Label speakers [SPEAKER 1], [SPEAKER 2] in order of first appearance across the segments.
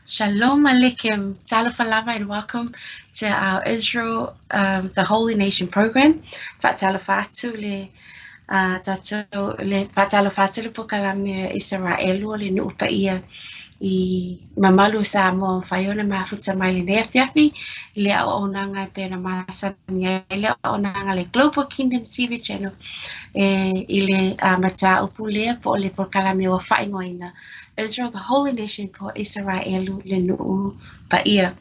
[SPEAKER 1] Shalom Aleichem, Talofa lava and welcome to our Israel, the Holy Nation program. Faatalofa atu le tatou le faatalofa atu le polokalame o Isaraelu o le nuu paia i mamalu o Samoa mafai ona mafuta mai lenei afiafi i le auaunaga e pei ona masani ai le auaunaga le Global Kingdom TV Channel e i le mataupu lea po o le polokalame ua faaigoaina Israel the Holy Nation po o Isaraelu le nuu paia.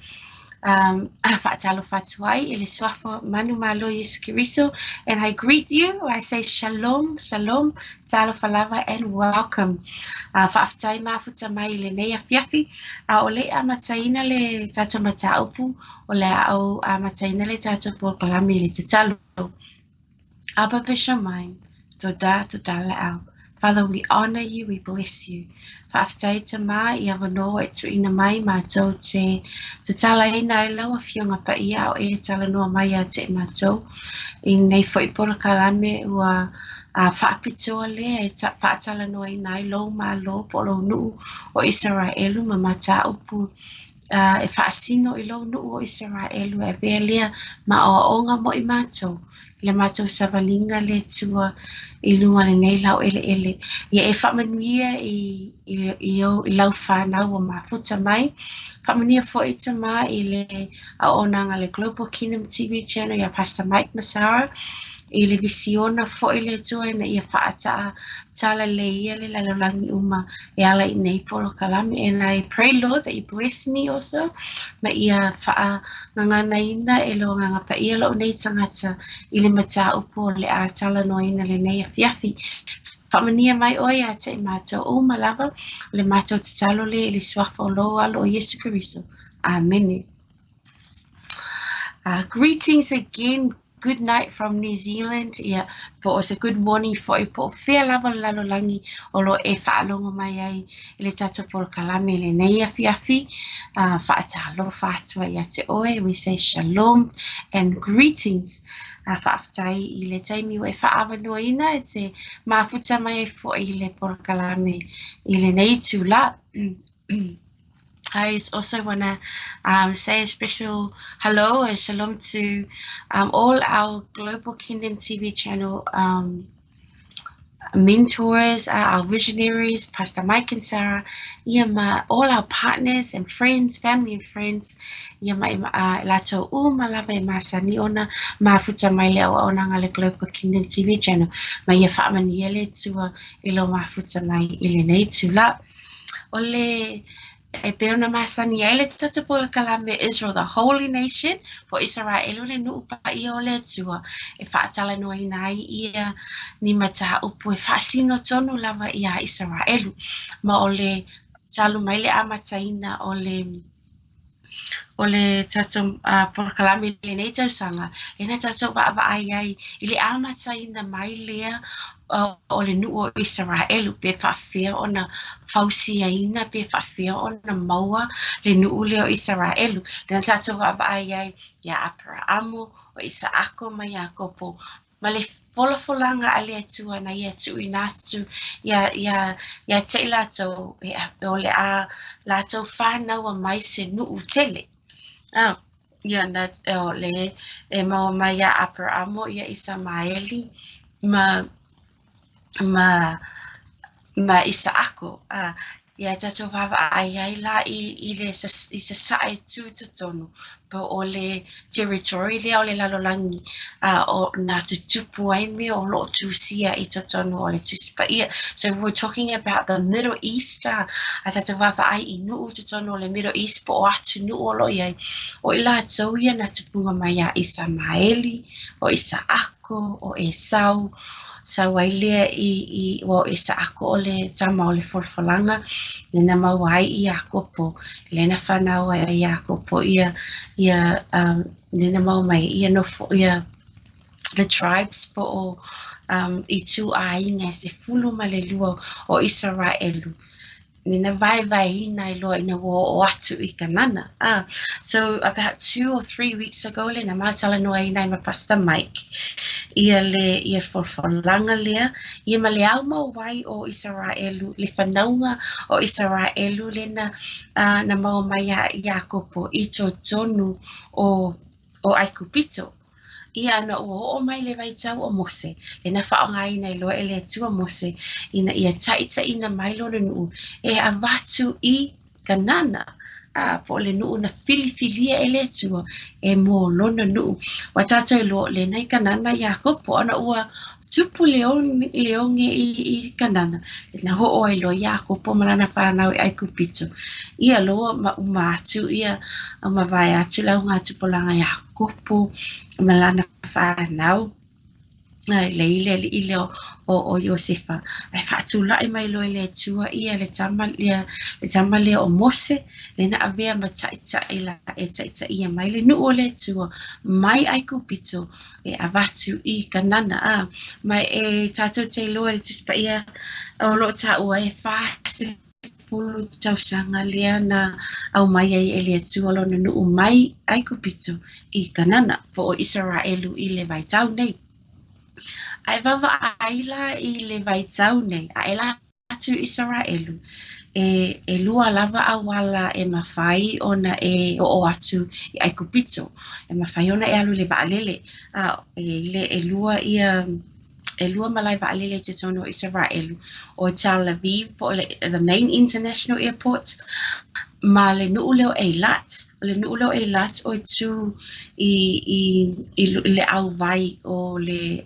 [SPEAKER 1] Faatalofa atu ai i le suafa manumalo Iesu Keriso and I greet you, I say shalom, shalom, talofa lava and welcome. Faafetai mafuta mai i lenei afiafi, a o le i amataina le tatou mataupu, o le a ou amataina le tatou polokalame i le tatalo. Abba Bishamai, Toda toda la'au. Father, we honor you, we bless you. Faafetai Tama i avanoa e tuuina mai mātou te tatalaina ai lau Afioga Paia a o e talanoa mai ia te mātou. I nei foi polokalame ua faapitoa lea e faatalanoaina ai lou Malo po o lou nuu o Isaraelu ma mataupu e faasino i lou nuu o Isaraelu e avea lea ma aoaoga mo i mātou i le matou savaliga le Atua i luga o lenei laueleele. Ia e faamanuia i, i, i, ou, i lau whānau ua mafuta mai. Faamanuia foi Tama i le auaunaga le Global Kingdom TV Channel ia Pastor Mike Masara i le visiona foi le Atua ina ia faataa tala le ia le lalolagi uma e ala i nei polokalame. And I pray, Lord, that you bless me also. Ma ia faagaganaina e lou Agaga Paia lou nei tagata i le mataupu o le a talanoaina lenei afiafi. Faamanuia mai oe ia te i mātou uma lava, o le matou tatalo lea i le suafa o lou alo o Iesu Keriso. Amene. Greetings again, good night from New Zealand, ia, po o se good morning foi, po o fea lava o le lalolagi o lo o e faalogo mai ai i le tatou polokalame i lenei afiafi, faatalofa atu ai ia te oe, we say shalom and greetings. Faafetai i le taimi ua e faaavanoaina e te mafuta mai ai foi i le polokalame i lenei itulā. I also want to say a special hello and shalom to all our Global Kingdom TV channel mentors, our visionaries, Pastor Mike and Sarah, ia ma all our partners and friends, family and friends, ia ma latou uma lava e masani ona mafuta mai le auaunaga le Global Kingdom TV channel, ma ia faamanuia le Atua i lou mafuta mai i lenei itulā. O le e pei ona masani ai le tatou polokalame Israel the Holy Nation po o Isaraelu le nuu paia o le Atua e faatalanoaina ai ia ni mataupu e faasino tonu lava iā Isaraelu ma o le talu mai le amataina o le o le tatou polokalame i lenei tausaga, lea na tatou vaavaai ai i le amataina mai lea o le nuu o Isaraelu, pe faapefea ona fausiaina, pe faapefea ona maua le nuu lea o Isaraelu. Lea na tatou vaavaai ai iā Aperaamo, o Isaako ma Iakopo, ma le folafolaga a le Atua na ia tuuina atu ia, ia, ia te i latou, e, o le a latou fanaua mai se nuu tele. Ah, ia, na, o le, e maua mai iā Aperamo, ia Isamaeli, ma, ma, ma Isaako. Ah, Ia tatou vaavaai ai la i, i le i sasae tū totonu po o le territory lea o le lalolagi a o nā tutupu ai mea o lo o tusia i totonu o le Tusi Paia. So we're talking about the Middle East a, a tatou vaavaai i nuu totonu o le Middle East po o atunuu o lo o i ai. O i latou ia nā tupuga mai iā Isamaeli, o Isaako, o Esau, Sau ai lea i, i, ua o Isaako o le tama o le folafolaga, lea na maua ai i Iakopo, lea na fanau ai e Iakopo ia, ia, um, lea na maua mai ia nofo, ia, the tribes po o um, ituaiga e 12 o Isaraelu. na vaevaeina ai loa ina ua oo atu i Kanana. So about 2 or 3 weeks ago le na ma talanoaina ai ma Pastor Mike ia le ia folafolaga lea ia ma le aumau ai o Isaraelu, le fanauga o Isaraelu lena na maua mai iā Iakopo i totonu o ʻAikupito. Ia na ua oo mai le vaitau o Mose, le na faaaogaina ai loa e le Atua Mose ina ia taʻitaʻina mai lona nuʻu e avatu i Kanana, po o le nuʻu na filifilia e le Atua e mo lona nuʻu. Ua tātou iloa o lena i Kanana Iakopo ana ua tupu le oge i Kanana, na hoʻō ai loa Iakopo ma lana whānau i ʻAikupito. Ia loa ma uma atu ia mavae atu le augatupulaga Iakopo ma lana whānau le i le aliʻi lea o Iosefa. Ae faatulaʻi mai loa e le Atua ia le tama ia le tama lea o Mose, le na avea ma taʻitaʻi la e taʻitaʻia mai le nuʻu o le Atua mai ʻAikupito e avatu i Kanana. Ma e tātou te iloa i le Tusi Paia o lo o taua e 40 tausaga lea na aumai ai e le Atua lona nuʻu mai ʻAikupito i Kanana, po o Isaraelu i le vaitau nei. Ae vaavaai la i le vaitau nei, ae la atu Isaraelu, e lua lava auala e mafai ona e oo atu i ʻAikupito. E mafai ona e alu i le vaalele. E i le ʻelua ia ʻelua malae vaalele i totonu o Isaraelu, o Tel Aviv po o le the main international airport ma le nuʻu lea o Eilat. O le nuʻu lea o Eilat o e tū i le ʻauwai o le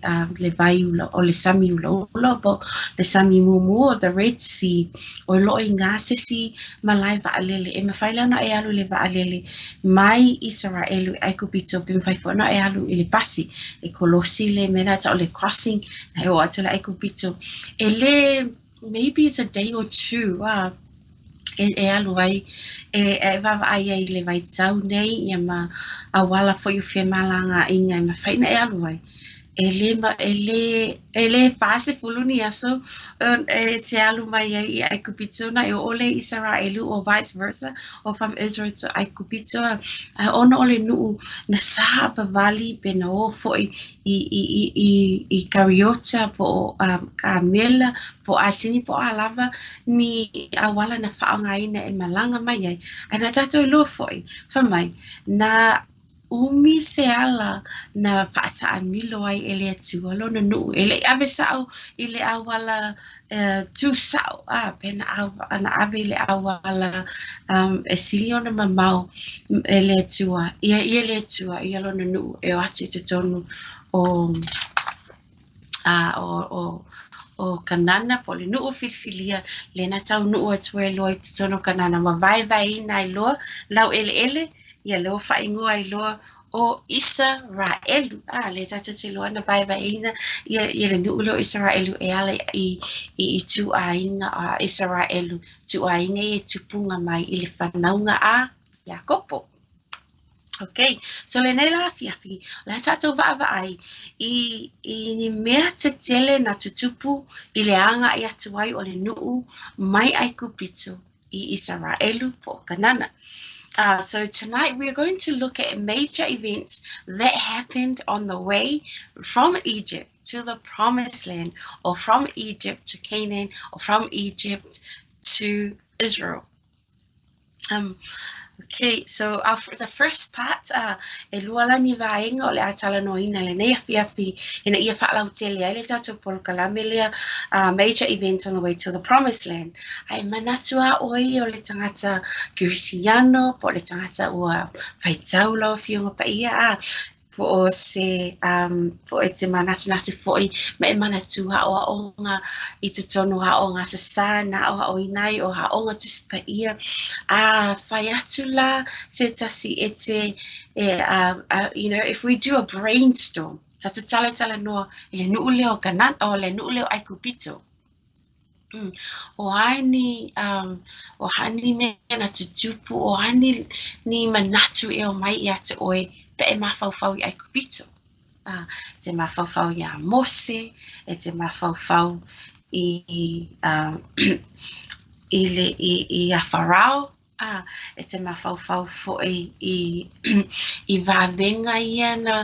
[SPEAKER 1] vai ula, o le sami ulaula po le sami mumu o the Red Sea o lo o iina se isi malae vaalele. E mafai la ona e alu i le vaalele mai Isaraelu i ʻAikupito pe mafai foi ona e alu i le pasi e kolosi le mea lena taʻu o le crossing na e oo atu le ʻAikupito. E lē maybe it's a day or two e alu ai e vaavaai ai i le vaitau nei ia ma auala foi o femalagaaiga e mafai ona e alu ai. E lē e lē e lē 40 ni aso e te alu mai ai i ʻAikupito na e oo lea i Isaraelu or vice versa, or from Israel to ʻAikupito. Ae ona o le nuʻu na sāpavali pe na ō foi i kariota po o kamela po o asini po o a lava ni auala na faaaogaina e malaga mai ai. Ae na tātou iloa foi fai mai na ʻumi se ala na faataʻamilo ai e le Atua lona nuʻu e leʻi ʻave saʻo i le auala tū saʻo pe na, na ʻave i le auala e sili ona mamao e le Atua ia le Atua ia lona nuʻu e o atu i totonu o Kanana po o le nuʻu filifilia le na taunuʻu atu ai loa i totonu o Kanana ma vaevaeina ai loa lauʻeleʻele ia lea ua faaigoa ai loa o Isaraelu. Le tātou te iloa na vaevaeina ia le nuʻu lea o Isaraelu e ala i ituaiga a Isaraelu, ituaiga ia e tupuga mai i le fanauga a Iakopo. Okay, so lenei la afiafi, o le a tātou vaavaai i ni mea tetele na tutupu i le agaʻi atu ai o le nuʻu mai ʻAikupito i Isaraelu po o Kanana. So tonight we are going to look at major events that happened on the way from Egypt to the Promised Land, or from Egypt to Canaan, or from Egypt to Israel. Okay, so for the first part, ʻelua la ni vaega o le a talanoaina lenei afiafi ina ia faalautele ai le tatou polokalame lea, major events on the way to the Promised Land. Ae manatu a ʻoe o le tagata kerisiano po o le tagata ua faitau lau afioga paia po o se po o e te manatunatu foi ma e manatua aʻoaʻoga i totonu o Aoga Aso Sā na aʻoaʻoina ai o Aoga Tusi Paia fai atu la se tasi e te e if we do a brainstorm, tatou talatalanoa i le nuʻu lea o Kanana o le nuʻu lea o ʻAikupito. O a ni o a ni mea na tutupu, o a ni manatu e omai iā te ʻoe pe e mafaufau i ʻAikupito. Te mafaufau iā Mose, e te mafaufau i i le i iā Farao, a e te mafaufau foi i i vavega ia na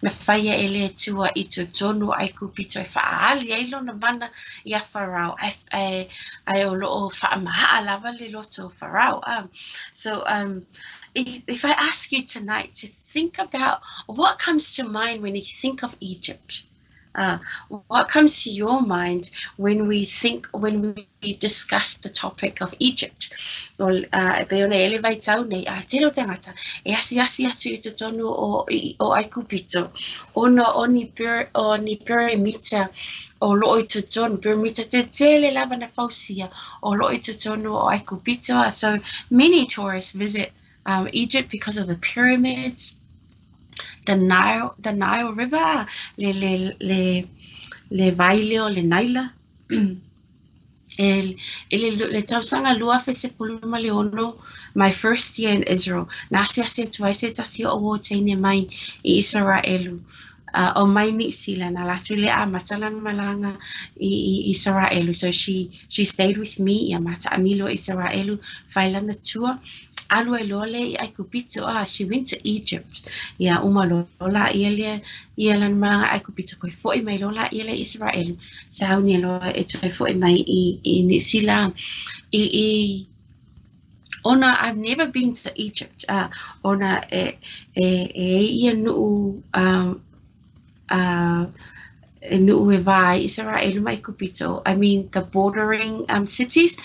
[SPEAKER 1] na faia e le Atua i totonu o Aikupito e faaali ai lona mana iā Farao ae ae ae o lo o faamahaa lava le loto o Farao. Um, so um, if, if I ask you tonight to think about what comes to mind when you think of Egypt, Uh, what comes to your mind when we think, when we discuss the topic of Egypt? O, uh, e pei ona e le vaitau nei, a tele o tangata, e asiasi atu i totonu o, i, o Aikupito, ona o ni, pir, o ni piramita o loo i totonu, piramita tetele lava na fausia o loo i totonu o Aikupito. So many tourists visit um, Egypt because of the pyramids, the Nile, the Nile River, le, le, le, le vai lea o le Naila. E, i le, le tausaga 2016, my first year in Israel, na asiasi atu ai se tasi o o teine mai i Isaraelu. Uh, o mai Niu Sila, na latou le amata lana malaga i, i Isaraelu. So she, she stayed with me, ia ma taamilo i Isaraelu, fai lana tour, alu ai loa lea i Aikupito, ah, she went to Egypt. Ia uma loa laia lea, ia lana malaga i Aikupito, koe fo'i mai loa laia lea i Isaraelu, sauni loa e toe fo'i mai i, i Niu Sila. I, i, ona I've never been to Egypt, ah, ona e, e, e ia nu'u, um, uh, e nu'u e va ai Isaraelu ma Aikupito, I mean the bordering um, cities,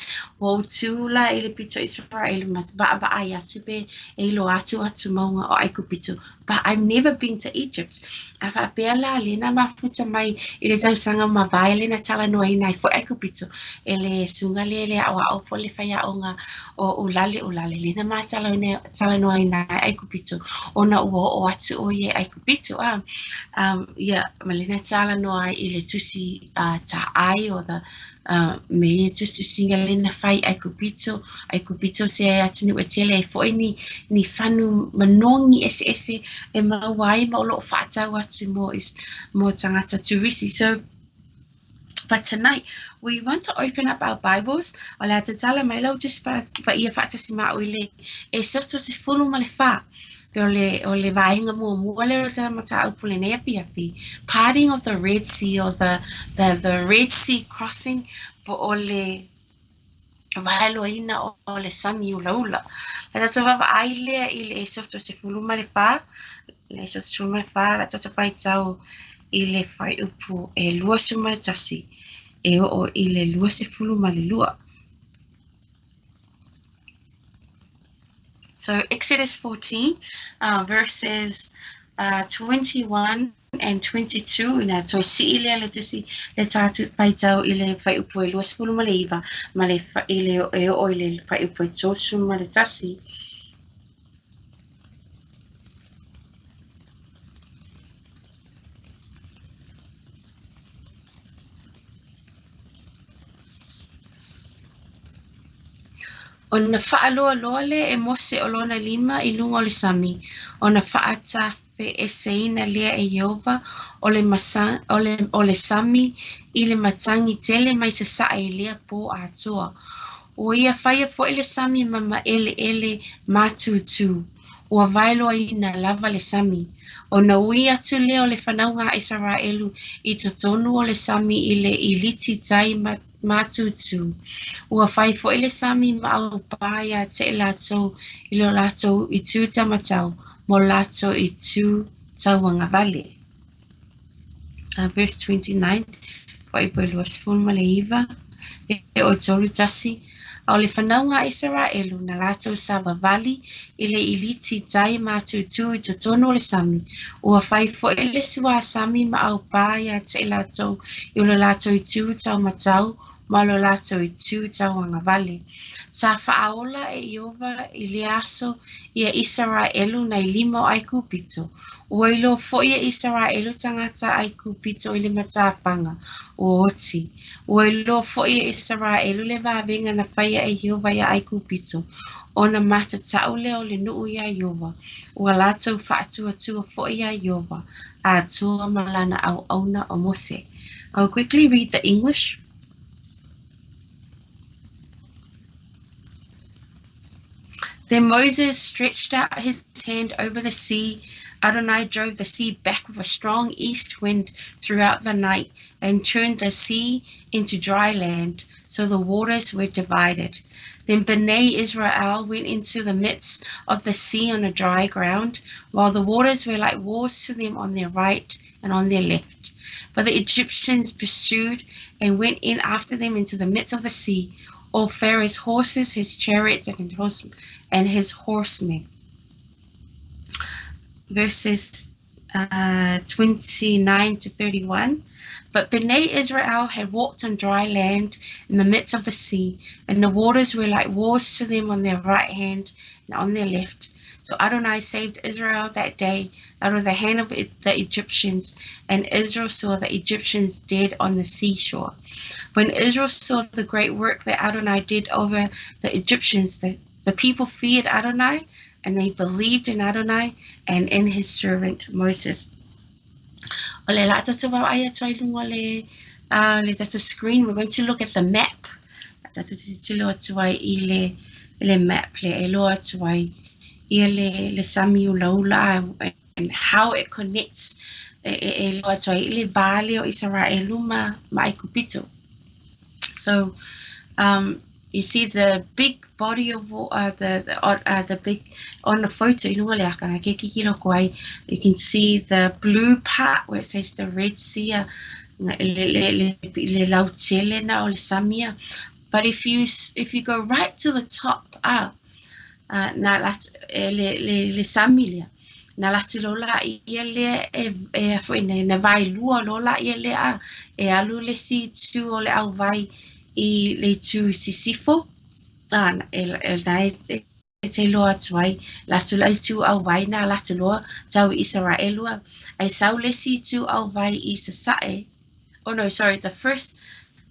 [SPEAKER 1] ua ou tū la i le pito o Isaraelu ma vaavaai atu pe e iloa atu atu mauga o Aikupito, but I've never been to Egypt. A faapea la lea na mafuta mai i le tausaga mavae lea na talanoaina ai foi Aikupito e le susuga lea le aoao po o le faiaoga o Ulale Ulale lea na ma talanoaina ai Aikupito ona ua oo atu ʻo ia i Aikupito a um, ia ma lea na talanoa ai i le tusi uh, taai o the uh, me ia tusitusiga lea na fai i Aikupito. Aikupito se atunuu e tele ai foi ni, ni fanu manogi eseese e maua ai ma o lo o faatau atu mo, mo tagata turisi. So, But tonight, we want to open up our Bibles. O le a tatala mai lau tusi paia faatasi ma au i le Esoto 14. Pe o le, o le vaega muamua lea o le mataupu lenei afiafi. Parting of the Red Sea or the, the, the Red Sea crossing po o le vaeloaina o le sami ulaula. Le tatou vaavaai lea i le Esoto 14, le Esoto 14, la tatou faitau i le fuaiupu e 21 e oo i le 22. So Exodus 14, uh, verses uh, 21 and 22, ina toe sii lea le tusi le tātu faitau i le fuaiupu e 29 ma le, i le, e oo i le fuaiupu e 31. Ona faaloaloa lea e Mose o lona lima i luga o le sami, ona faatafeeseina lea e Ieova o le, masa, o le, o le sami i le matagi tele mai sasae i lea pō atoa. Ua ia faia foi le sami ma maʻeleʻele mātūtū. Ua vaeloaina lava le sami. Ona ui atu lea o le fanauga a Isaraelu i totonu o le sami i le ʻiliti tai mātūtū. Ua fai foi le sami ma aupā iā te i latou i lo latou itu taumatau ma lo latou itu tauagavale. Uh, verse 29, fuaiupu e 29, e oo i tolu tasi, A o le fanauga a Isaraelu na latou savavali i le ʻiliti tai mātūtū i totonu o le sami, ua fai foi le suasami ma aupā iā te i latou i lo latou itu taumatau ma lo latou itu tauagavale. Sa faaola e Ieova i lea aso ia Isaraelu nai lima o Aikupito. Ua iloa foi e Isaraelu tagata Aikupito i le matafaga, ua oti. Ua iloa foi e Isaraelu le vavega na faia e Ieova iā Aikupito, ona matatau lea o le nuu iā Ieova. Ua latou faatuatua foi iā Ieova, Atua ma lana auauna o Mose. I will quickly read the English. Then Moses stretched out his hand over the sea. Adonai drove the sea back with a strong east wind throughout the night and turned the sea into dry land, so the waters were divided. Then Bnei Israel went into the midst of the sea on a dry ground, while the waters were like walls to them on their right and on their left. But the Egyptians pursued and went in after them into the midst of the sea, all Pharaoh's horses, his chariots, and his, and his horsemen. Verses 29 to 31. But Bnei Israel had walked on dry land in the midst of the sea, and the waters were like walls to them on their right hand and on their left. So Adonai saved Israel that day out of the hand of the Egyptians, and Israel saw the Egyptians dead on the seashore. When Israel saw the great work that Adonai did over the Egyptians, the, the people feared Adonai, and they believed in Adonai and in his servant Moses. O le la tātou wau ai atu ai lunga le, le tātou screen, we're going to look at the map. Tātou titilo atu ai i le, le map le e loa atu ai ia le, le sami ulaula and how it connects e, e, e loa atu ai i le vale o Israelu ma, ma Aikupito. So, you see the big body of the the, the big on the photo i lunga le aka ke kikilo ko ai you can see the blue part where it says the Red Sea le le le le lautele na o le samia. But if you go right to the top, ah, na e le le le sami lea na latu lo la ia lea e e foi nei na vai lua lo la ia lea e alu le si tu o le au vai i le tu sisifo ah, e, e, na e, e te loa atu ai latu lai tu au vai na latu loa tau Israelua ai sau le si tu au vai i sasae. Oh no, sorry, the first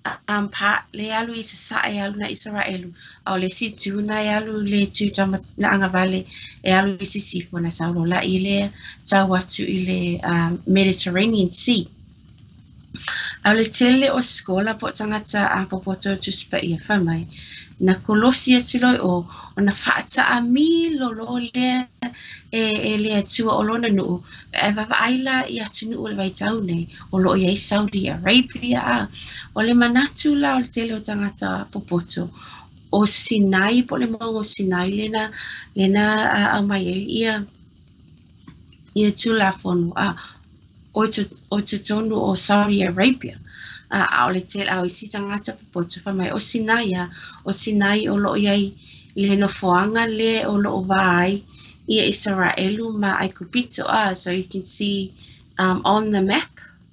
[SPEAKER 1] part le alu i sasae alu na Israelu. A o le si tu na e alu le tu tama na angavale e alu i sisifo na saulo la i le tau atu i le Mediterranean Sea. A o le tele o skola po tangata a popoto tuspa ia whamai. Na kolosi atu loi o, o na whaata a milo lo lea e, e le atua o lona nuu. E vavaai la i atunuu o le vaitau nei, o loo i ai Saudi Arabia a. O le manatu la o le tele o tagata popoto, o Sinai po o le mauga o Sinai lena lena aumai ai ia ia Tulafono a o o totonu o Saudi Arabia. A ʻaʻole tele a o isi tagata popoto fai mai o Sinai a o Sinai o loo i ai le nofoaga le o loo va ai ia Isaraelu ma Aikupito a. So you can see on the map,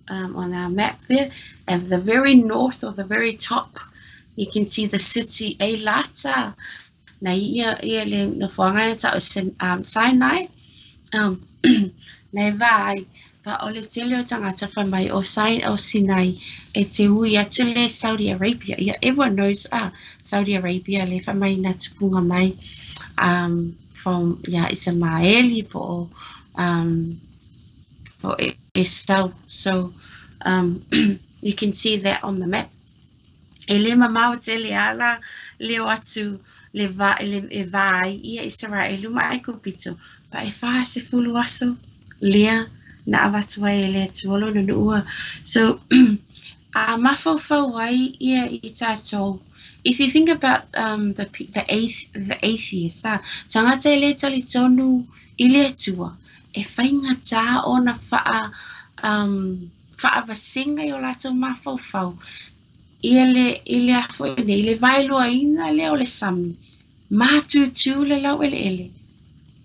[SPEAKER 1] on our map there, at the very north or the very top, you can see the city Eilata. Na ia ia le nofoaga na ta'u Sinai. Na e va ai, pa o le tele o tagata fai mai o Sin o Sinai e te ui atu le Saudi Arabia. Ia, everyone knows ah, Saudi Arabia le fai mai na tupunga mai from ia Isamaeli po o po e Esau. So you can see that on the map. E le mamao tele ala leo atu le va, le, e va ai ia Israelu ma Aikupito. Pa e wha se fulu aso lea na avatu ai e le Atua lona nuua. So, a mafaufau ai ia i tātou. If you think about the, the, athe, the atheists, ah, tangata e le talitonu i le Atua, e whaingatā ona whaa, whaavasenga i o lātou mafaufau. Ia le, i le afo i nei, le vaeluaina lea o le sami, mātūtū le laueleele,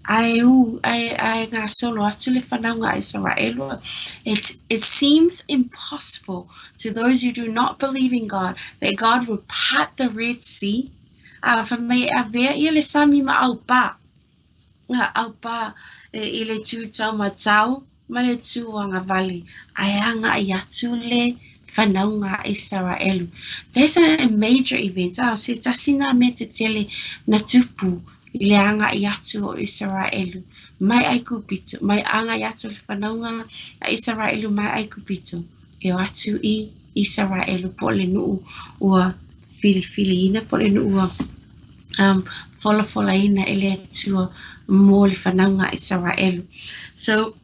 [SPEAKER 1] ae ū, ae, ae gasolo atu le whanauga a Israelua. It, it seems impossible to those who do not believe in God that God would part the Red Sea. A wha mai a vea ia le sami ma au pā. Nga au pā e, i le tū tau ma tau ma le tū agavale, ae agai atu le whanaunga a Isaraelu. That's a major event. Ah, se tasi nā mea tetele na tupu i le agai atu o Isaraelu mai Aikupito, mai agai atu le whanaunga a Isaraelu mai Aikupito, e o atu i Isaraelu po le nuu ua filifiliina po le nuu ua Um, folafolaina e le Atua mo le whanauga a Isaraelu. So,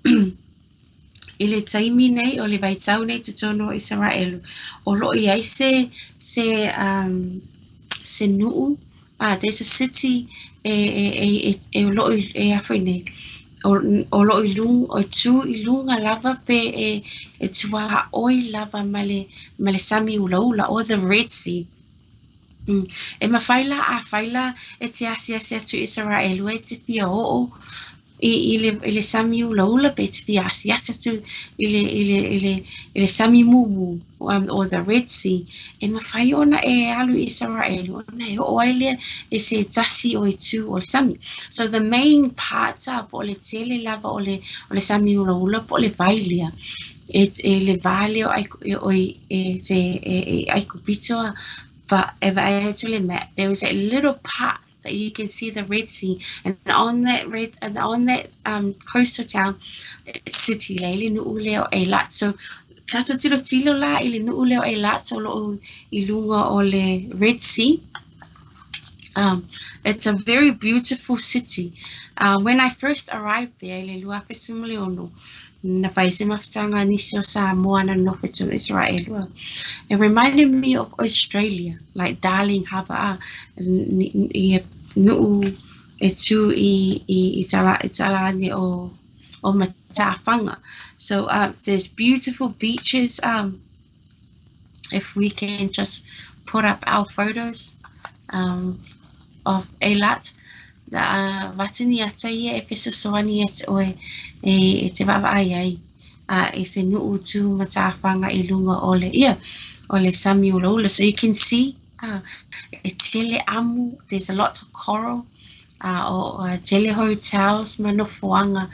[SPEAKER 1] i le taimi nei, o le vaitau nei totonu o Isaraelu, o lo o i ai se, se, um, se nu'u, ah, there's a city e, e, e, e, e o lo o i, e a foi nei, o, o lo o i lung, o tū i lunga lava pe e, e tuaoi lava ma le, ma le sami ulaula, or the Red Sea. E mawhai la, afai la e te asiasi atu i Isaraelu e te fia oo i, i, le, i le sami ulaula pe te fia asiasi atu i le, i le, i le, i le sami mumu or the Red Sea, e mawhai ona e alu i Isaraelu ona e oo ai lea i se tasi o itu o le sami. So the main part ah, po o le tele lava o le, o le sami ulaula po o le vai lea. E, e le va lea o, o, e, te, e, e Aikupito ah, but if I actually map, there is a little part that you can see the Red Sea, and on that red and on that um, coastal town city le le nu'u lea o Eilat. So tatou tilotilo la i le nu'u lea o Eilat o lo'o i luga o le Red Sea. Um, it's a very beautiful city. When I first arrived there i le 2016, na fai se mafutaga a nisi o Samoa na nonofo i totonu o Isaraelu. It reminded me of Australia, like Darling Harbour, ah, ia nu'u e tū i, i, i tala, i tala ane o, o Matawhanga. So there's beautiful beaches. If we can just put up our photos of Eilat, uh, vatini ata ia e fesoasoani ia te oe e, e te vaavaai ai uh, i se nu'u tū matāwhanga i lunga o le, ia, o le sami ulaula. So you can see uh, e tele amu, there's a lot of coral, uh, o, o tele hotels ma nofoaga.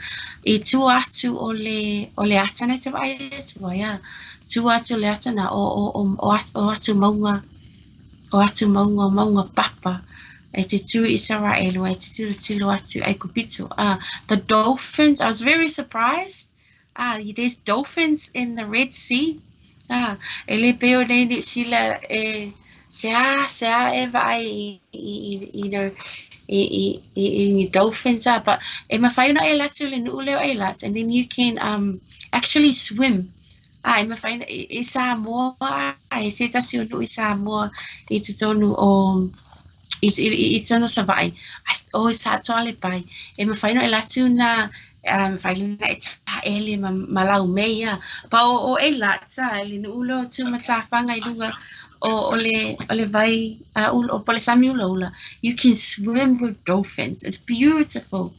[SPEAKER 1] I tua atu o le, o le ata nei te vaai atu ai, a. Tua atu o le ata na, o, o, o, o, o atu maunga, o atu maunga, o maunga papa, e te tū i Isaraelu, e te tilotilo atu Aikupito. The dolphins, I was very surprised. There's dolphins in the Red Sea. E le pei o nei Niu Sila e se a, se a e vaai i, i, i, you know, i, i, i, i ni dolphins, but e mawhai ona e latu le nu'u leo e latu, and then you can actually swim. E mawhai i, i Samoa, e se tasi o nu'u i Samoa i totonu o i, i, i, i tana Savaii, o i Satoa le pai, e mawhai ona e latu na mawhai na e taele ma, ma lau mei a. Pa o, o e lata, e le nu'u leo tu matawhanga i lunga o, o le, o le vai, uh, o, o le sami ula ula. You can swim with dolphins. It's beautiful.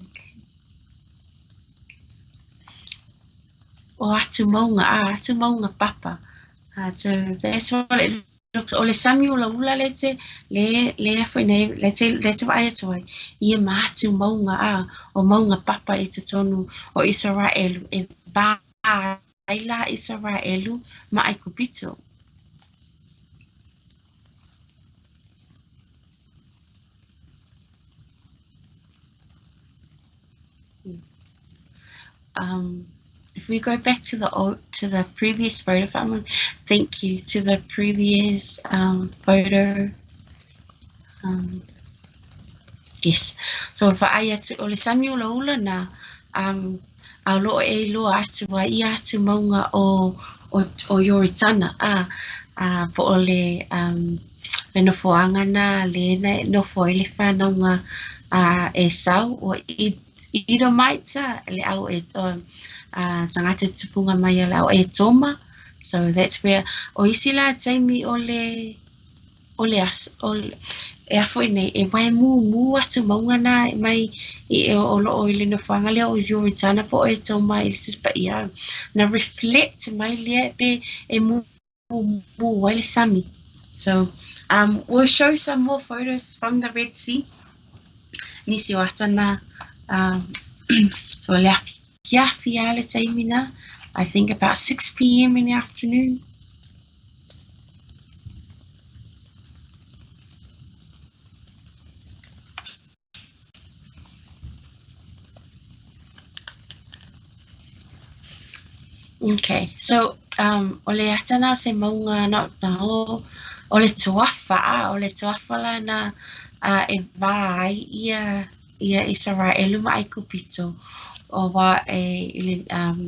[SPEAKER 1] Okay. O atu maunga, ah, atu maunga papa. So that's what it looks, o le sami ulaula le te, le, le a nei, le te, le te vaai atu ai, ia ma atu maunga, ah, o maunga papa i totonu o Isaraelu, e va ai la Isaraelu ma Aikupito. If we go back to the old, to the previous photo, thank you, to the previous photo. Yes. So vaai atu, o le sami ulaula na, a o loo e iloa atu ai ia atu maunga o, o, o Ioritana, a, a, po o le, le nofoaga na, le na e nofo ai le whanauga a Esau, o i, Edomites, le au e, o, a, tagata tupunga mai a le au Etoma. So that's where, o isi la taimi o le, o le aso, o le, e a foi nei, e wae mūmū atu maunga nā mai i e o loo i le nofoaga lea o Ioritana po o Etoma i le Tusi Paia. Na reflect mai lea pe e mūmū ai le sami. So, we'll show some more photos from the Red Sea. Nisi o ata nā. So le afiafi a le taimi nā. I think about 6 p.m. in the afternoon. Okay, so o le ata nā o se maunga na, na o, O le tuafa, a o le tuafa lana e va ai ia ia Isaraelu ma ʻAikupito, ua e i le um,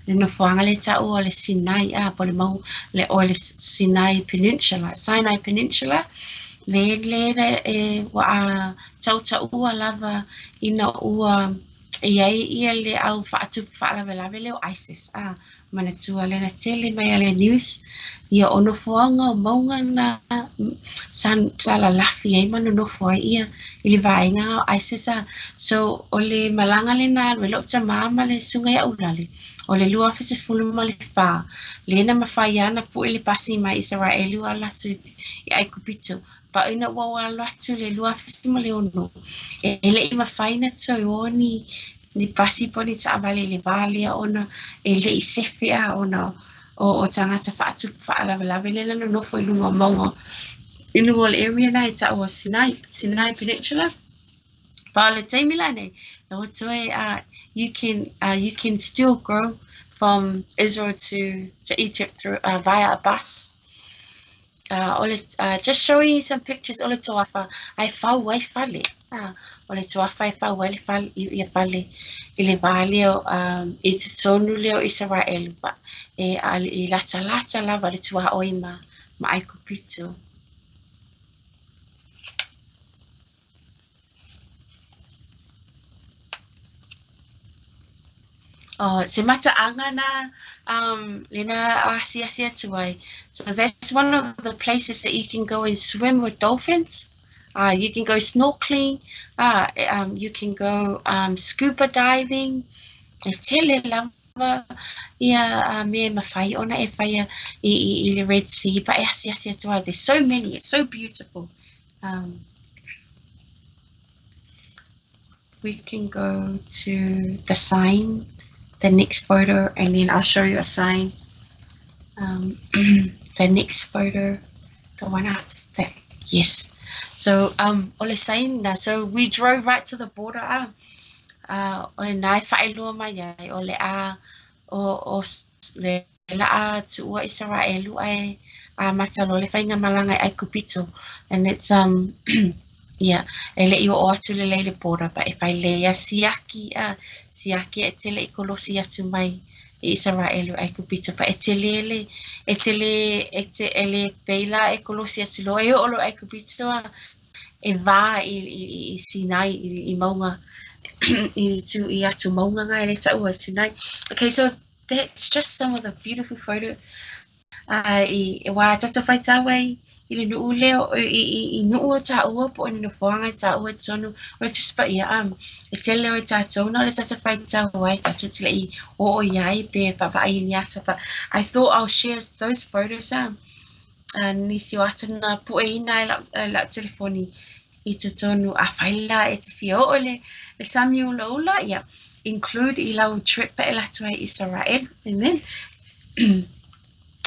[SPEAKER 1] le nofoaga le taua o le Sinai, a po le mau le o le Sinai Peninsula, Sinai Peninsula, le le e ua a tautaua lava ina ua i ai ia le au faatupu faalavelave lea o ISIS, a manatua lea na tele mai a le news ia o nofoaga o mauga na sa, sa lalafi ai ma nonofo ai ia i le vaega o ISIS a. So o le malaga lena alu ai lo'u tamā ma le susuga ia Ulale o le 2014 lea na mafai lava ona pue le pasi mai Isaraelu ala atu i ʻAikupito. Pa ina ua alu atu le 2006 e le'i mafai ona toe o ni ni pasi po o ni taavale i le va lea ona e le'i sefe a ona o, o tagata faatupu faalavelave lea na nonofo i luga o mauga i luga o le area na e ta'u o Sinai, Sinai Peninsula. Pa o le taimi lenei, na ua toe you can you can still go from Israel to to Egypt through via a bus. O le just showing you some pictures o le toafa ai fau ai fale. O le toafa e fau ai le fale, ia fale i le va lea um, i totonu lea o Isaraelu pa e a, i latalata lava le tuaoi ma, ma ʻAikupito. Oh, se mata'aga na um, lena asiasi atu ai. So that's one of the places that you can go and swim with dolphins. You can go snorkeling. You can go um, scuba diving. E tele lava ia mea e mafai ona e whaia i, i, i le Red Sea. Pa e asiasi atu ai. There's so many. It's so beautiful. Um, we can go to the sign, the next photo, and then I'll show you a sign. Um, the next photo, the one after that. Yes. So, um, o le sign na. So we drove right to the border. Ah, o le nai whaelua mai ai, o le a, o, o le la'a tu'ua Isaraelu ae amata loa le faigamalaga i ʻAikupito and it's um yeah e le'i o'o atu lelei le border but e fai lelei a siaki a siaki e te le'i kolosi atu mai i Isaraelu ʻAikupito but e tele le e tele e te e le pei la e kolosi atu loa e o'o loa i ʻAikupito a e va i, i, i Sinai i, i mauga i tu i atu mauga nga e le ta'ua Sinai. Okay, so that's just some of the beautiful photo i wā tātou whai tāua i, i le nu'u leo, i, i, i nu'u o tāua po o ni nofoaga i tāua tonu, o le Tusi Paia, um, e tele o i tātou na o le tātou whai tāua ai, tātou te lei o o i ai pe vaavaai i ni ata, but I thought I'll share those photos, um, nisi o ata na pueina e lau, e lau telefoni i totonu afai la e te fia o'o le, le sami ulaula, ia, include i lau trip e alu atu ai Isaraelu. Amen.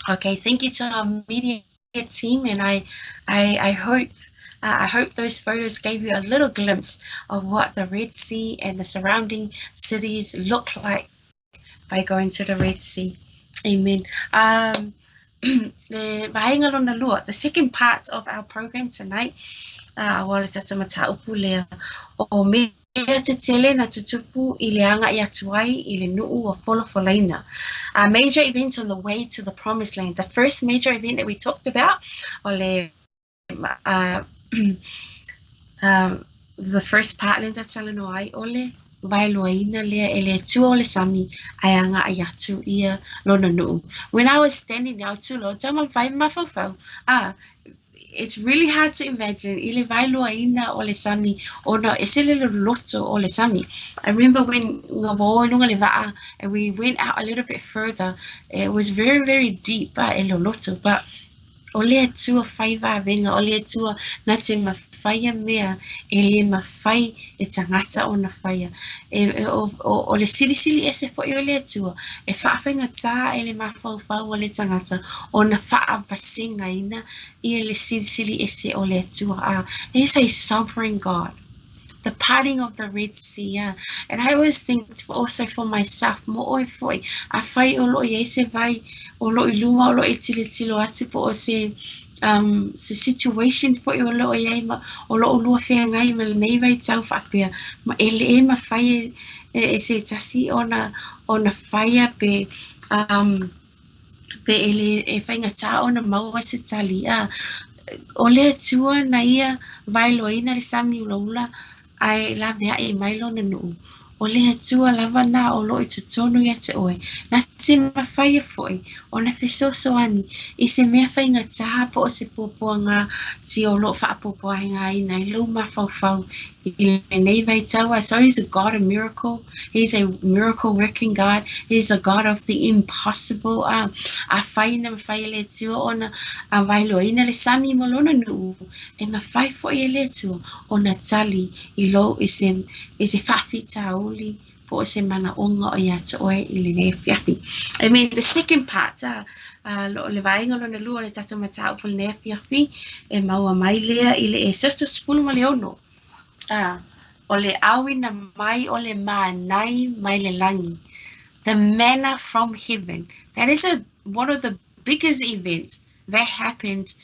[SPEAKER 1] Okay, thank you to our media team, and I, I, I hope I hope those photos gave you a little glimpse of what the Red Sea and the surrounding cities look like by going to the Red Sea. Amen. Um, le vaega lona lua, the second part of our program tonight, ua le tatou mataupu lea, o mea tetele na tutupu i le aga'i atu ai i le nu'u o Folafolaina. A major events on the way to the promised land. The first major event that we talked about, o le the first part lea na talanoa ai, o le waeluaina lea e le Atua o le sami ae aga'i atu ia lona nu'u. When I was standing there, tulo, tau ma mafaufau, ah, it's really hard to imagine i le waeluaina o le sami ona ese le loloto o le sami. I remember when nga ua o i luga le va'a and we went out a little bit further, it was very, very deep, ah, e loloto, but O le Atua whai vāvenga, o le Atua na te mawhaia mea e le mawhai e tangata ona whaia. E, e, o, o, o le silisili ese fo'i o le Atua, e whaafaingatā e le mafaufau o le tangata ona whaavasegaina ia le silisili ese o le Atua. Ah, he is a sovereign God. The parting of the Red Sea, yeah. And I always think also for myself, mo oe fo'i, afai o lo'o i ai se vai o lo'o i luma o lo'o e tilotilo atu po o se um, se situation foi o loo iai ma o loo lua feagai ma lenei vaitau faapea ma e le mafai e, e, e se tasi ona ona faia pe um, pe e le e faigata ona maua se tali a o le Atua na ia vaeloaina le sami ulaula ae laveai mai lona nuu. O le Atua lava na o loo i totonu ia te oe. Na te mafaia foi ona fesoasoani i se mea faigata po o se puapuaga ti o loo faapuapuagaina ai lou mafaufau i lenei vaitau. So he's a God of miracle. He's a miracle working God. He's a God of the impossible. Afai na mafai e le Atua ona vaeloaina le sami ma lona nuu, e mafai foi e le Atua ona tali i lou i se i se faafitauli po o se manaoga o ia te oe i lenei afiafi. I mean, the second part, lo, le vaega lona lua o le tatou mataupu i lenei afiafi, e maua mai lea i le Esoto 16. O le ʻauina mai o le mānai mai le lagi. The manna from heaven. That is a, one of the biggest events that happened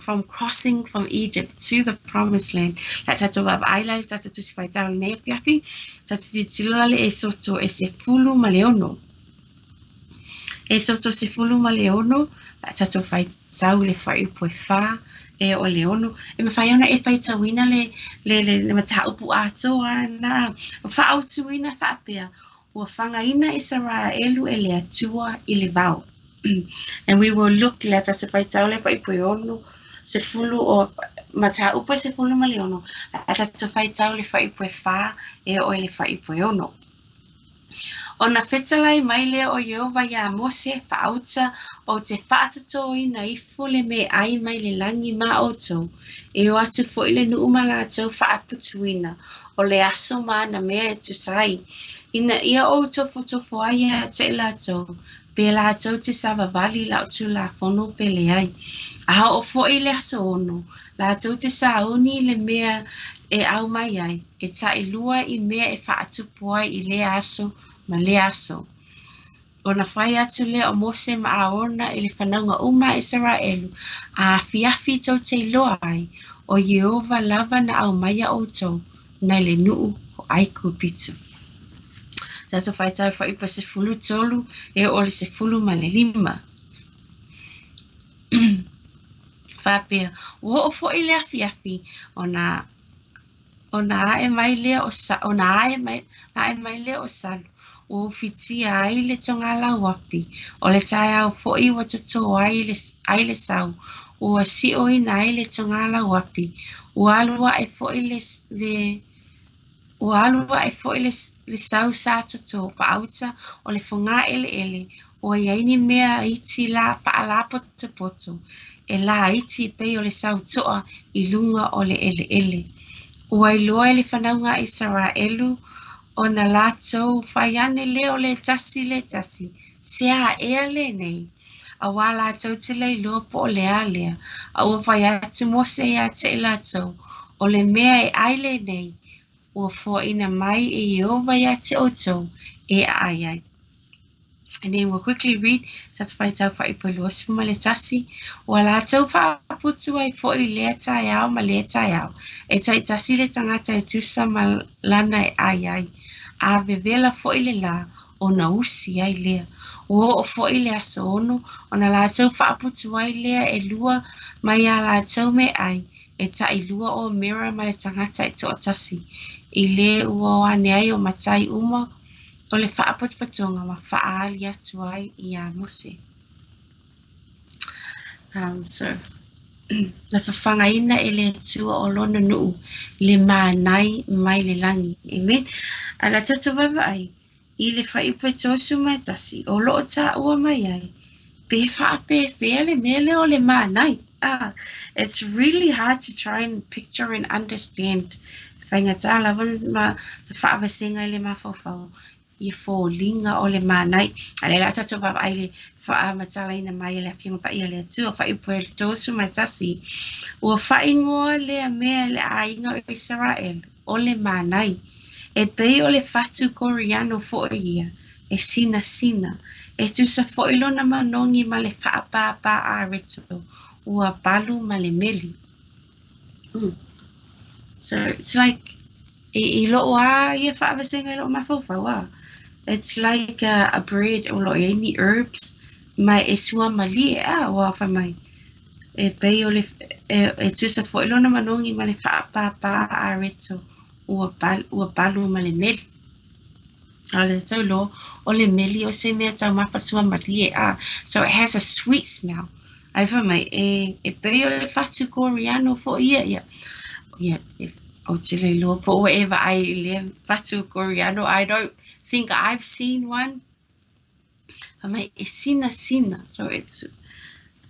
[SPEAKER 1] from crossing from Egypt to the promised land. La tatou vaavaai la i le tatou Tusi Faitau i lenei afiafi, tatou tilotilo la le Esoto e 16. Esoto 16, la tatou faitau i le fuaiupu e 4 e oo i le 6. E mafai ona e faitauina le, le, le, le mataupu atoa na faaautuina faapea, ua fagaina Isaraelu e le Atua i le vao. And we will look le tatou faitau le fuaiupu e 6, sefulu o mataupu e 16, a tatou faitau le fuaiupu e 4 e oo i le fuaiupu e 6. Ona fetalai mai lea o Ieova iā Mose, Faauta, ou te faatotoina ifo le meaai mai le lagi ma outou, e o atu foi le nuu ma latou faaputuina o le aso ma ana mea e tusa ai, ina ia ou tofotofo ai ia te i latou, pe latou te savavali i lau Tulafono pe leai. A oo foi i le aso 6, latou te sauni i le mea e aumai ai, e tailua i mea e faatupu ai i lea aso ma lea aso. Ona fai atu lea o Mose ma Aarona i le fanauga uma a Isaraelu, a afiafi tou te iloa ai, o Ieova lava na aumaia outou nai le nuu o Aikupito. Tatou faitau fuaiupu 13 e oo i le 15. Faapea, ua oo foi le afiafi ona ona ae mai lea o ona ae mai, ae mai lea o Salu, ua ufitia ai le togalauapi, o le taeao foi ua totō ai le, ai le sau, ua siʻoina ai le togalauapi, ua alu aʻe foi le, le Ua alu aʻe foi le, le sau sa totō faauta o le fogā ʻeleʻele, ua i ai ni mea iti la faalapotopoto e laiti e pei o le sau toʻa i luga o le ʻeleʻele. Ua iloa e le fanauga a Isaraelu ona lātou fai ane lea o le tasi le tasi, Se a ea lenei? Auā lātou te le iloa po o le a lea, a ua fai atu Mose iā te i lātou, O le mea e ʻai lenei, ua foaina mai e Ieova iā te ʻoutou e ʻai ai. And then we'll quickly read tatou faitau fuaiupu e 21. Ua lātou faaputu ai foi lea taeao ma lea taeao, e taitasi le tagata e tusa ma lana e ʻai ai, a vevela foi le lā, ona usi ai lea. Ua oo foi le aso 6, ona lātou faaputu ai lea ʻelua mai a lātou meaai, e tailua ʻomera ma le tagata e toatasi, i le ua o ane ai o matai uma o le faapotopotoga ma faaali atu ai iā Mose. So, na fafagaina e le Atua o lona nuu le mānai mai le lagi. Amen. A le tatou vaavaai i le fuaiupu e 31, o loo taua mai ai, pe faapefea le mea lea o le mānai. Ah, it's really hard to try and picture and understand. Faigata lava ma faavasega i le mafaufau i foliga o le mānai. A lea la tatou vaavaai i le faamatalaina mai e le Afioga Paia a le Atua, fuaiupu e 31, ua faaigoa lea mea e le aiga o Isaraelu, o le mānai. E pei o le fatu koriano foi ia, e sinasina, e tusa foi lona manogi ma le faapāpā areto, Ua palu ma le meli. So it's like, i, i lo'u a ia fa'avasega i lo'u mafaufau a, it's like a bread o lo'o i ai ni herbs ma e sua malie a ua fai mai e pei o le e, e tusa foi lona manogi ma le fa'apāpā areto ua palu, ua palu ma le meli. A le tau loa, o le meli o se mea taumafa sua malie a. So it has a sweet smell. Ae fai mai, e, e pei o le fatu koriano foi ia, ia. Ia, e, ou te le iloa po ua e vaai i lea fatu koriano. I don't think I've seen one. Fai mai, e sinasina. So it's,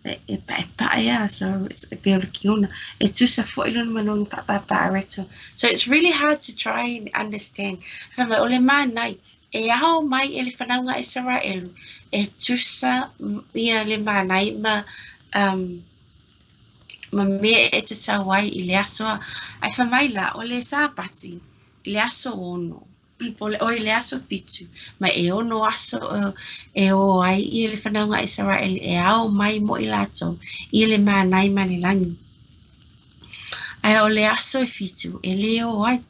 [SPEAKER 1] e, e paepae a, so it's, e pei o le kiona. E tusa foi lona manogi fa'apāpā areto. So it's really hard to try and understand. Fai mai, o le mānai, e ao mai e le whanau a Isaraelu, e tusa ia le mānai ma, um, ma mea e tatau ai i le aso a. Ae fai mai la, o le Sāpati, i le aso ono, po o le aso fitu, ma e ono aso e ō ai ia le whanau a Isaraelu e ao mai mo i lātou ia le mānai ma le lagi. Ae o le aso e fitu e lē ō ai,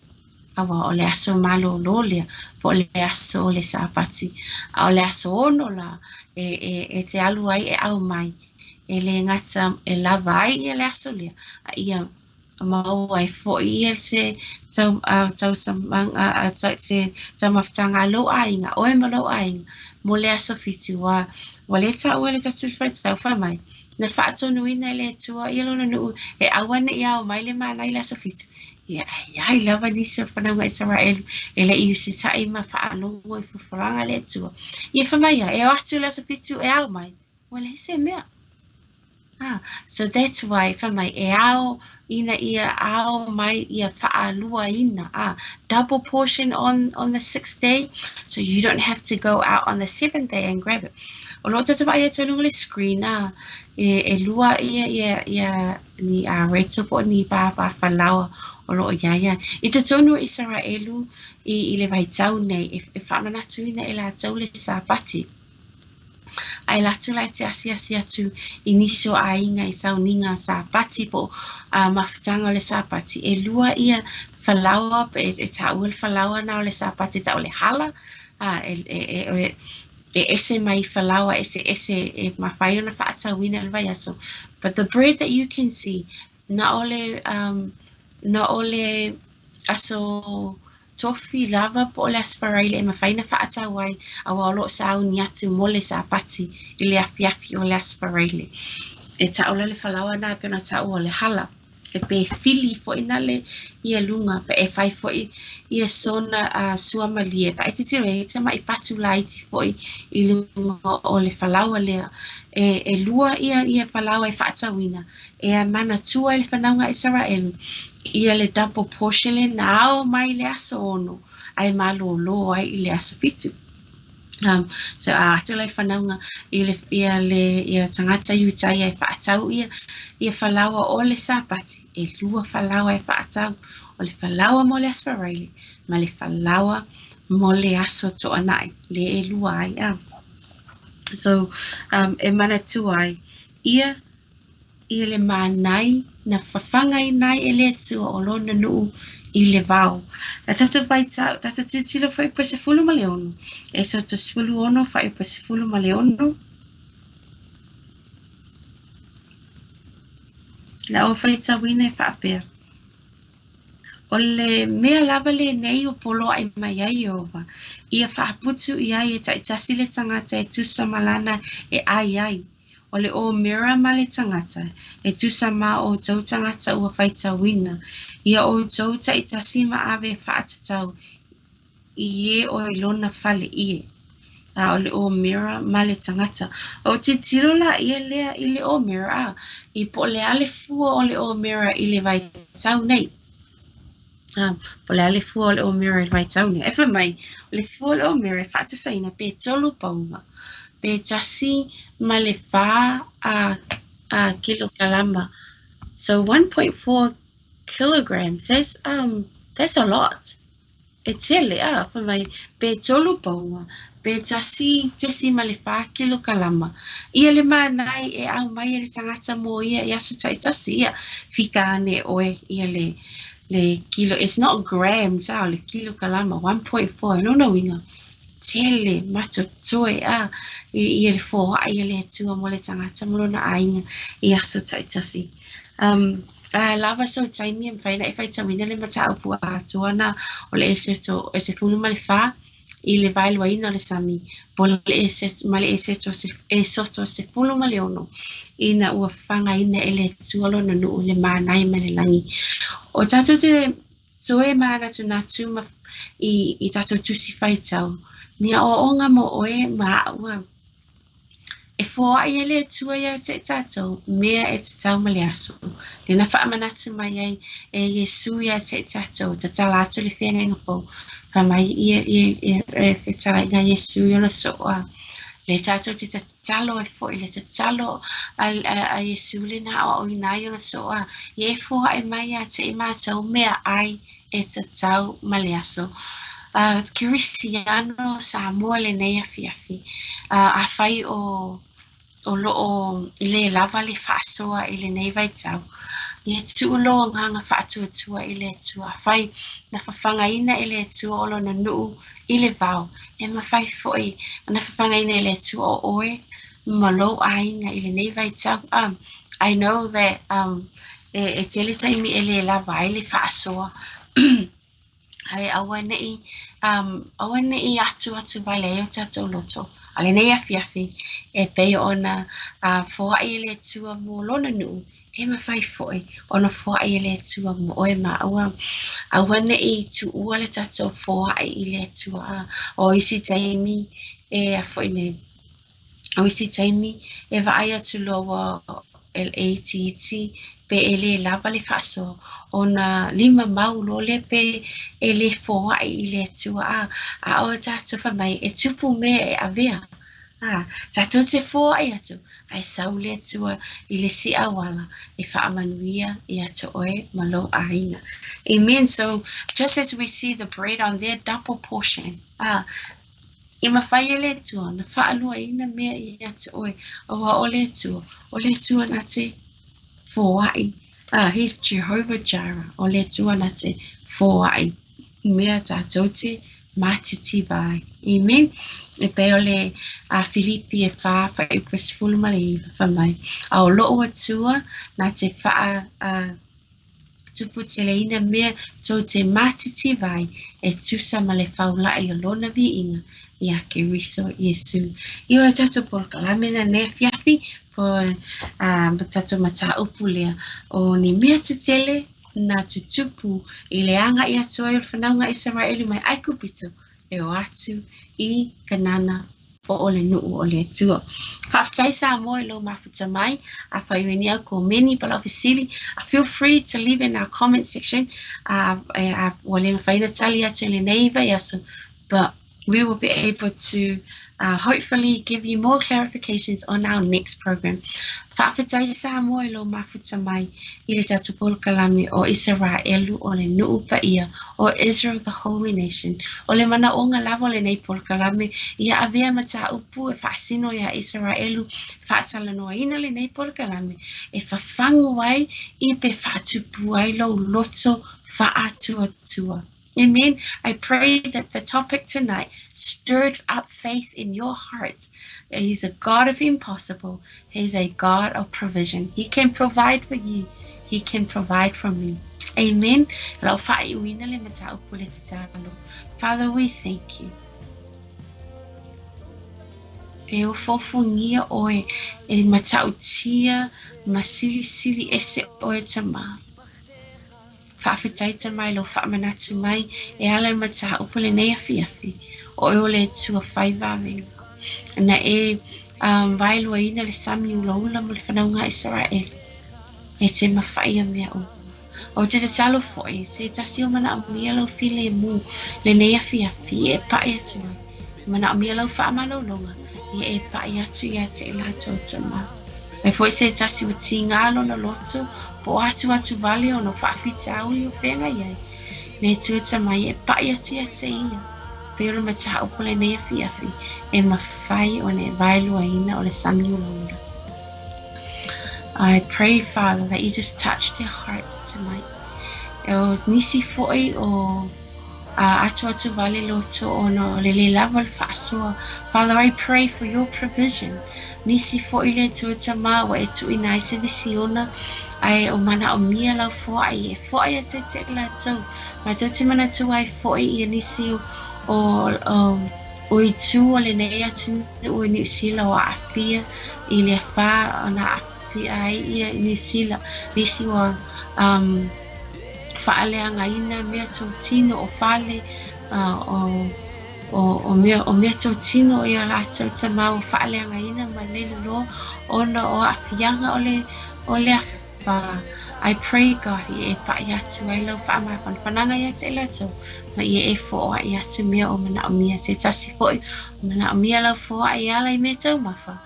[SPEAKER 1] aua o le aso malōlō lea, po o le aso o le Sāpati. A o le aso ono la e, e, e te alu ai e au mai, e lē gata e lava ai ia le aso lea, a ia maua ai foi ia se tau, tausamaga, se taumafataga a lou aiga, oe ma lou aiga, mo le aso fitu, ua, ua lē taua e le tatou faitau, fai mai, na faatonuina e le Atua ia lona nuu e aua ne i ao mai le mana i le aso fitu. Ia, ae i ai lava nisi o le fanauga a Isaraelu e le i usitai ma faalogo i folafolaga a le Atua. Ia fai mai ia, e o atu i le aso fitu e ao mai, ua leai se mea. Ah, so that's why fai mai e ao ina ia ao mai ia fa'aluaina, ah, double portion on the sixth day, so you don't have to go out on the seventh day and grab it. O lo'o tatou vaai atu ai luga o le screen, ah, e, e lua ia, ia, ia ni areto po o ni pāpā falaoa o lo'o iā ia. I totonu o Isaraelu i, i le vaitau nei, e, e fa'amanatuina e latou le Sāpati. Ae latou la e te asiasi atu i nisi o aiga i sauniga Sāpati po o mafutaga o le Sāpati. E lua ia falaoa, e, e taua le falaoa na o le Sāpati e tau o le hala, a, e, e, e, e, e ese mai falaoa eseese e mafai ona fa'atauina i le vaiaso. But the bread that you can see, na o le, um, na o le aso Tofi lava po o le Aso Faraile e mafai ona fa'atau ai, aua o lo o sauni atu mo le Sāpati i le afiafi o le Aso Faraile. E ta'u la le falaoa na e pei ona ta'u o le hala, e pe fili foi na le ia luga, pe e fai foi ia sona a sua malie, pa e tilotilo e tama'i fatu laiti foi i luga o le falaoa lea. E, e lua ia ia falaoa e fa'atauina, e manatua e le fanauga a Isaraelu ia le double portion lea na ao mai i le aso ono ae malōlō ai i le aso fitu. Um, so a atu lai fanauga i le, ia le ia tagata Iutaia e fa'atau ia ia falaoa o le Sāpati, e lua falaoa e fa'atau, o le falaoa mo le Aso Faraile ma le falaoa mo le Aso To'ana'i, le e lua ai a. So, um, e manatua ai ia ia le mānai na fafagaina ai e le Atua o lona nuu i le vao. Na tatou vaitau, tatou tilotilo fuaiupu 16, Esoto 16 fuaiupu 16. La ua faitauina e faapea, O le mea lava lenei o poloaʻi mai ai Iēhova, ia faaputu i ai e taitasi le tagata e tusa ma lana e ʻai ai, O le ʻōmera ma le tagata, e tusa ma ʻoutou tagata ua faitauina, ia ʻoutou taitasi ma ave faatatau i e o i lona fale ie. A o le ʻōmera ma le tagata. O tilotilo la ia lea i le ʻōmera, a i po o le a le fua o le ʻōmera i le vaitau nei. A, po o le a le fua o le ʻōmera i le vaitau nei. E fai mai, o le fua o le ʻōmera e faatusaina pe tolu pauna, pe tasi ma le whā a, a kilokalama. So 1.4 kilograms, that's, um, that's a lot. E tele, a, fai mai, pe tolu pauna, Pe 1.4 kilokalama ia le mānae e aumai e le tagata mo ia i aso taitasi. Ia, fika ane ʻoe ia le le kilo, it's not grams, a o le kilokalama, 1.4, i lona uiga, tele matotoe a ia le foai a le Atua mo le tagata ma lona aiga i aso taitasi. Um, a lava sou taimi e mafai ona e faitauina le mataupu atoa na o le Eseto e 14 i le vaeluaina o le sami, po le ma le Eseto Esoto 16, ina ua fagaina e le Atua lona nuu i le mānae mai le lagi. O tātou te toe mānatunatu ma i, i tātou tusi faitau, ni aoaoga mo oe ma aʻu a E foai ai le Atua iā te tātou, mea e tatau ma le aso. Lea na faamanatu mai ai e Iesu iā te tātou, tatala atu le feagaiga fou, fai mai ia, ia, ia, e fetalaiga a Iesu i ona soo a le tātou te tatalo ai foi, le tatalo a, a, a Iesu le na aoaoina ai ona soo a, ia e foai mai iā te i mātou mea ai e tatau ma le aso. Kerisiano Samoa lenei afiafi. Afai o o lo o le lava le faasoa i lenei vaitau, ia tuu lou agaga faatuatua i le Atua. Afai na fafagaina e le Atua o lona nuu i le vao, e mafai foi ona fafagaina e le Atua o oe ma lou aiga i lenei vaitau. I know that um, e, e tele taimi e le lava ai le faasoa ae aua neʻi um, aua neʻi atuatu wale ai o tātou loto. A lenei afiafi, e pei ona uh, foai e le Atua mo lona nuu, e mafai foi ona foai e le Atua mo oe ma aua, aua neʻi tuua le tātou foai i le Atua. O isi taimi e a foi nei, O isi taimi, e vaai atu loa ua e itiiti pe e le lava le faasoa, ona lima mau loa lea pe e le foai i le Atua, a, a o tātou fai mai, e tupu mea e avea. A, tātou te foai atu, ae sau le Atua i le isi auala e faamanuia ia te oe ma lou aiga. Amen. So, just as we see the bread on there, double portion. A, I mafai e le Atua ona faaluaina mea ia te oe, aua o le Atua, o le Atua na te foai. Ah, he's Jehovah Jireh, o le Atua na te foai i mea tātou te mātitiva ai. Amen. E pei o le a Filipi e 4, fuaiupu 19, fai mai. A o lou Atua na te whaa uh, Tuputeleina mea tou te mātitiva ai e tusa ma le faula'i o Lona viiga iā Keriso Iesu. I o le tatou polokalame na nei afiafi po a ma tatou mataupu lea o ni mea tetele na tutupu i le agaʻi atu ai o le whanau a Isaraelu mai Aikupito e o atu i Kanana po o le nuu o le Atua. Faafetai Samoa i lou mafuta mai, afai ua ni au komeni pa lau fesili, feel free to leave in our comment section, ua le mafai ona tali atu i lenei vaiaso, but we will be able to hopefully give you more clarifications on our next program. Faafetai Samoa i lou mafuta mai i le tatou polokalame o Isaraelu o le nuu paia o Israel the Holy Nation. O le manaʻoga lava o lenei polokalame ia avea mataupu e faasino iā Isaraelu faatalanoaina lenei polokalame e fafagu ai i pe faatupu ai lou loto faatuatua. Amen. I pray that the topic tonight stirred up faith in your heart. He's a God of impossible. He's a God of provision. He can provide for you. He can provide for me. Amen. Lau faaiuina le mataupu le tatalo. Father, we thank you. E ofoofogia oe e matautia ma silisili ese oe Tama. Faafetai Tama i lou faamanatu mai e ala i le mataupu lenei afiafi, o oe o le Atua fai vavega. Na e um, vaeluaina le sami ulaula mo le fanauga a Isaraelu, e te mawhai a mea uma. Ou te tatalo foi, se tasi o manaomia lou filemu lenei afiafi e paʻi atu ai. Manaomia lau faamalologa, ia e paʻi atu iā te i latou tama. E foi se tasi ua tīgā lona loto, po o atuatu wale ona o faafitauli o feagai ai. Le Atua tama ia e paʻi atu iā te ia. Pei o le mataupu o lenei afiafi, e mafai ona e vaeluaina o le sami ulaula. I pray, Father, that you just touch their hearts tonight. O nisi foi o atuatu vale loto ona o le lē lava o le faasoa. Father, I pray for your provision. Nisi foi le Atua Tama ua e tuuina ai se misiona ae o manaomia lau foai e foai atu ia te latou. Matou te manatua ai foi ia nisi o o o itu o lenei atunuu i Niu Sila o aafia i le afa na aafia ai ia Niu Sila, nisi ua um, faaleagaina meatotino o fale, o o o mea o meatotino ia latou Tama ua faaleagaina ma lelu loa ona o aafiaga o le o le afa. I pray God ia e paʻi atu ai lau faamafanafanaga ia te i latou ma ia e foai atu mea o manaomia. Se tasi foi o manaomia lau foai e ala i meataumafa.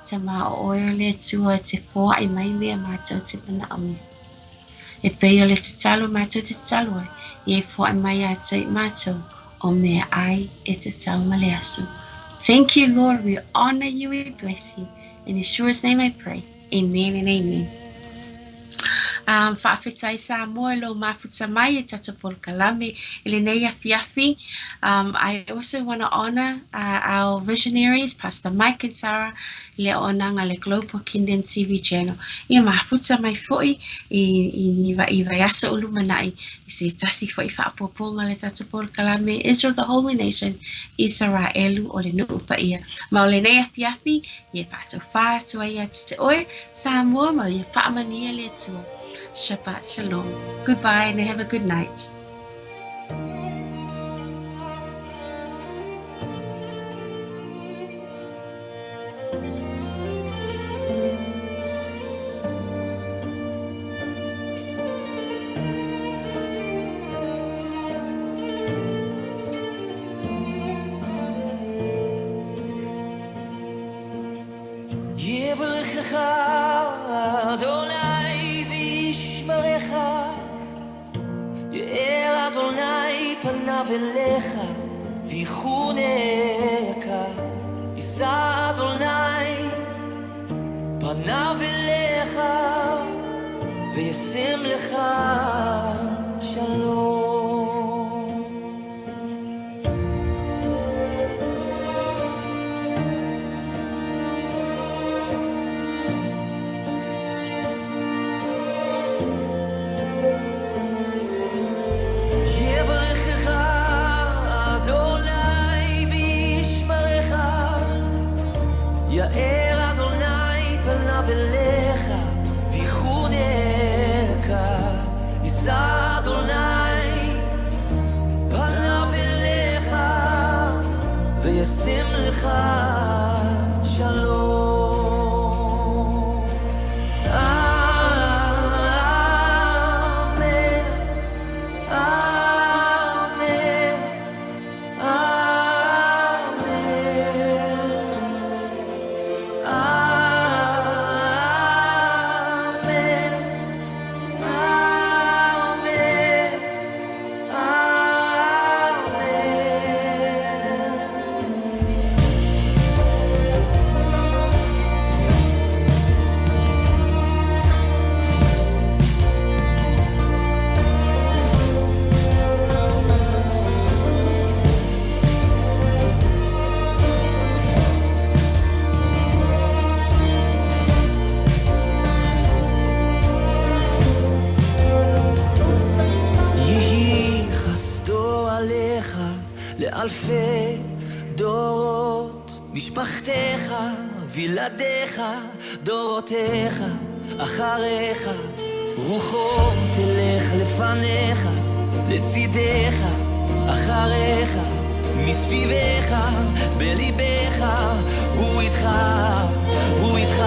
[SPEAKER 1] Tama o oe o le Atua e te foai mai mea matou te manaomia. E pei o le tatalo matou te tatalo ai, ia e foai mai ia te i matou o meaai e tatau ma le aso. Thank you, Lord. We honor you. We bless you. In Yeshua's name I pray. Amen and amen. Faafetai Samoa i lou mafuta mai e tatou polokalame i lenei afiafi. I also want to honor our visionaries, Pastor Mike and Sarah, i le auaunaga a le Global Kingdom TV Channel. Ia mafuta mai foi i, i ni i vaiaso o lumanai i se tasi foi faaopoopoga o le tatou polokalame Israel the Holy Nation, Isaraelu o le nuu paia. Ma o lenei afiafi, ia faatofā atu ai ia te oe, Samoa, ma ia faamanuia le Atua. Shabbat Shalom. Goodbye and have a good night.
[SPEAKER 2] יברכך אדוני וישמרך, יאר אדוני פניו אליך ויחונך, יישא אדוני פניו אליך וישם לך שלום. יברכך אדוני וישמרך, יאר אדוני פניו אליך ויחונך, יישא אדוני פניו אליך וישם לך שלום. אמן, אמן, אמן, אמן, אמן, אמן. יהי חסדו עליך לאלפי דורות, משפחתך וילדיך, דורותיך אחריך, רוחו תלך לפניך, לצידך, אחריך, מסביבך, בליבך, הוא איתך, הוא איתך,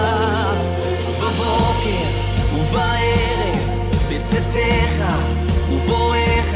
[SPEAKER 2] בבוקר ובערב, בצאתך ובואך.